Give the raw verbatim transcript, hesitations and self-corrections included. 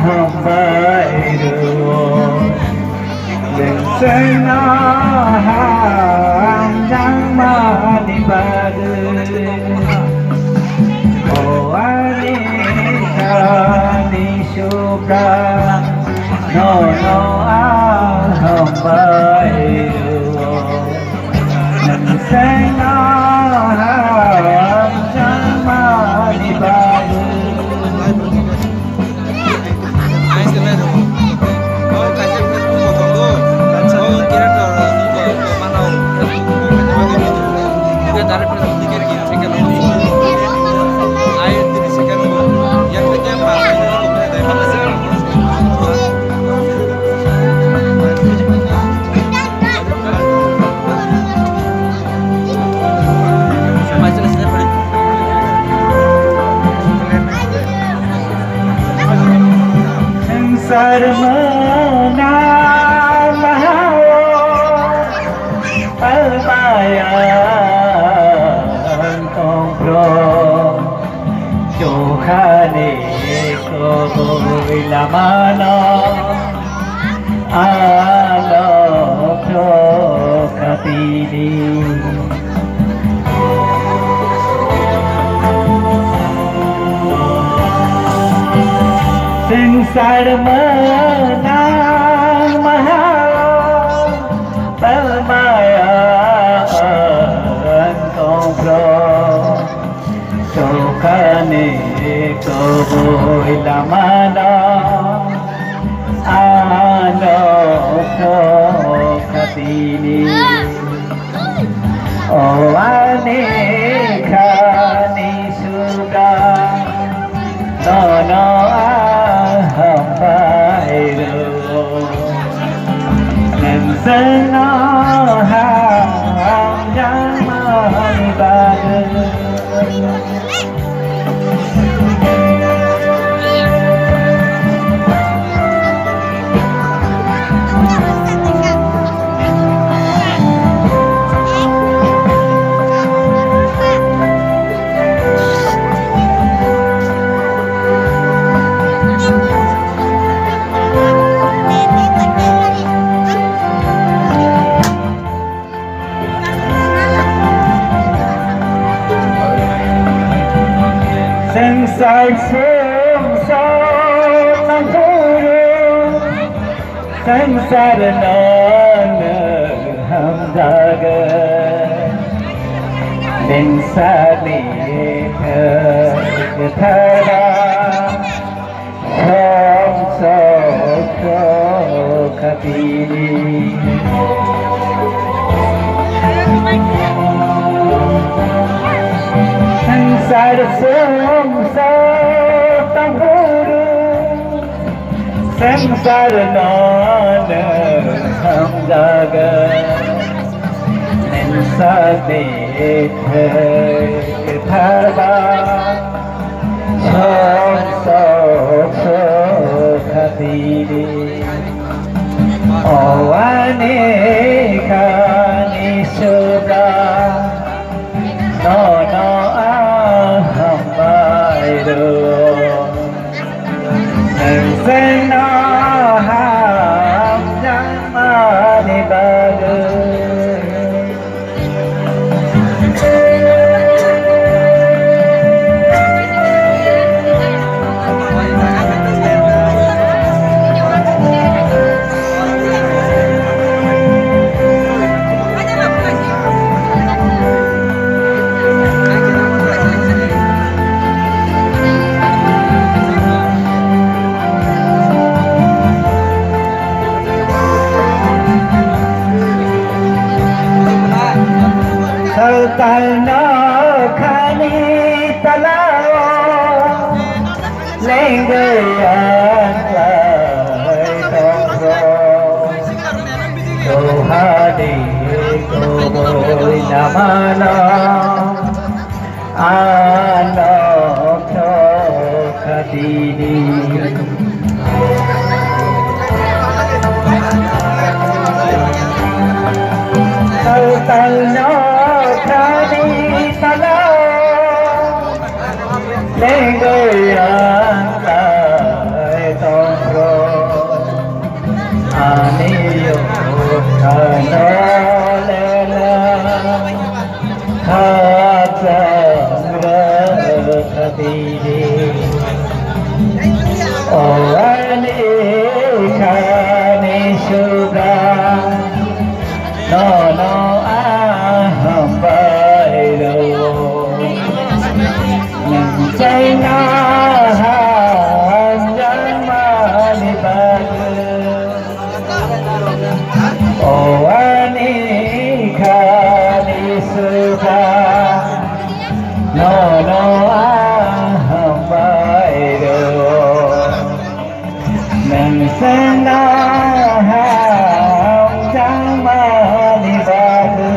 Hambai rwo, bwswkno hamjakmani bagwi. O ani thani subra, nono ang hambai rwo. Bwswkno hamjakmani bagwi. Swngchar mwnang mahao palmaya tongphro, chokhani kubui lamano. Ano khatini. Swngchar mwnang mahao palmaya tongphro, chokhani kubui lamano. Ano khatini. O ani thani subra, nono ang hambai rwo. Bwswkno hamjakmani bagwi. Swngchar swngchar nangkukgo, swngchar nono hamjago. Nini sani kwthara Song song song khatini. Swngchar song song tangphuru. Swngchar nono hamjago. Nini sani kwthar ba. Sok sok sok khatini. O ani khani subra, nono ang hambai rwo. Nwng chwngno hamjakmani bagwi. Saltal nokhani talao lengwi ang lai tongkho. Dohani kubui lamano. Ano khatini. Tal tal no khani Ano lela khachang rwkha twi di. O ani khani suda, nono ang hambai rwo. Nwng chwngno hamjakmani bagwi. O ani khani suda, nono ang hambai rwo. Nwng chwngno hamjakmani bagwi.